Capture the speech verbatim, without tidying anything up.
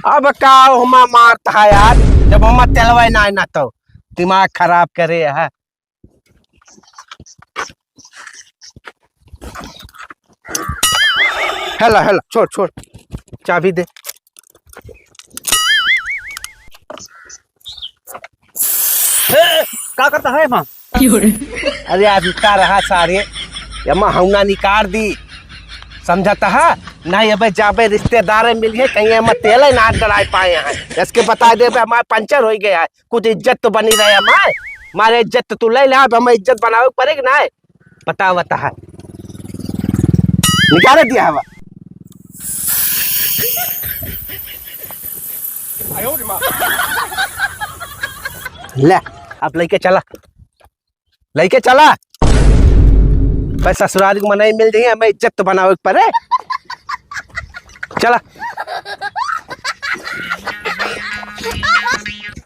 अब का हुमा मारत है यार, जब हुमा तेलवे ना, ना तो दिमाग खराब करे है। हेला, हेला, छोड़, छोड़, चाबी दे। ए, का करत है माँ? अरे यार, रुका रहा सारे, यमा हौना निकाल दी, समझत है? नहीं, अबे जाबे रिश्तेदार मिलिए, कहीं यमा तेल ही ना डलाए पाए हैं, इसके बता दे, अबे हमार पंचर होइ गया है, कुछ इज्जत तो बनी रहे हमार, हमारे इज्जत तो तू ले ले, अब हमें इज्जत बनावे पड़ेगी ना, बता, बता है, निकाल दिया हवा। ले, अब लेके चला, लेके चला। बस ससुराल को मनई मिल जाइए, हमें इज्जत तो बनावे के पड़े। चला।